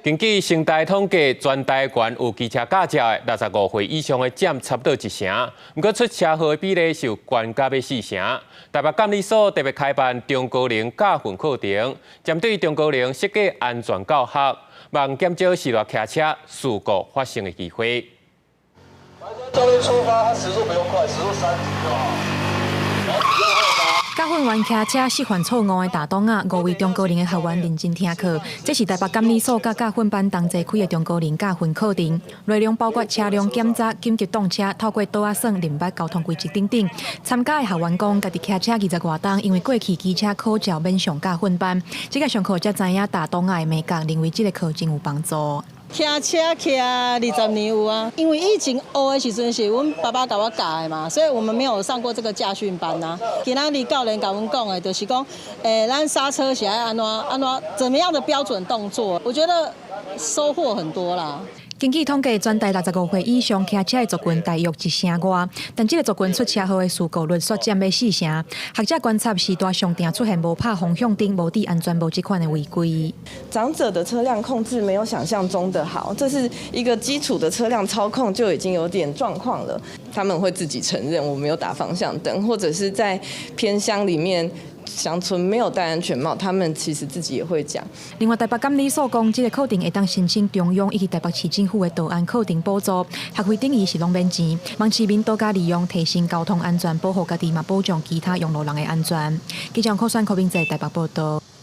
根據成大統計，全台灣有機車駕照的65歲以上的佔差不多一成，毋過出車禍的比例是有懸到欲四成。台北監理所特別開辦中高齡駕訓課程，針對中高齡設計安全教學，望減少時亂騎車事故發生的機會。教練出發，他時速不用快，時速30就好。駕訓員騎車示範錯誤的大檔仔，五位中高齡的學員認真聽課。這是台北監理所佮駕訓班同齊開的中高齡駕訓課程，內容包括車輛檢查、緊急擋車、透過桌仔算認捌交通規則等等。參加的學員講，家己騎車二十外冬，因為過去機車考照免上駕訓班，這個上課才知影大檔仔的眉角，認為這個課真有幫助。騎車騎20年有啊，因為以前學的時陣是阮爸爸共我教的嘛，所以我們沒有上過這個駕訓班啊。今仔日教練共阮講的，就是講，咱剎車是愛按怎按怎，怎麼樣的標準動作，我覺得收穫很多啦。根據統計，全台65歲以上騎車的族群大約一成外，但這個族群出車禍的事故率卻佔欲四成。學者觀察時段上定出現無拍方向燈、無戴安全帽這款的違規。長者的車輛控制沒有想象中的好，這是一個基礎的車輛操控就已經有點狀況了。他們會自己承認我沒有打方向燈，或者是在偏鄉裡面，鄉村沒有戴安全帽，他們其實自己也會講。另外，台北監理所講，這個課程會當申請中央以及台北市政府的道安課程補助，學費等於是攏免錢。望市民多加利用，提升交通安全，保護家己，嘛保障其他用路人的安全。記者柯選柯明在台北報道。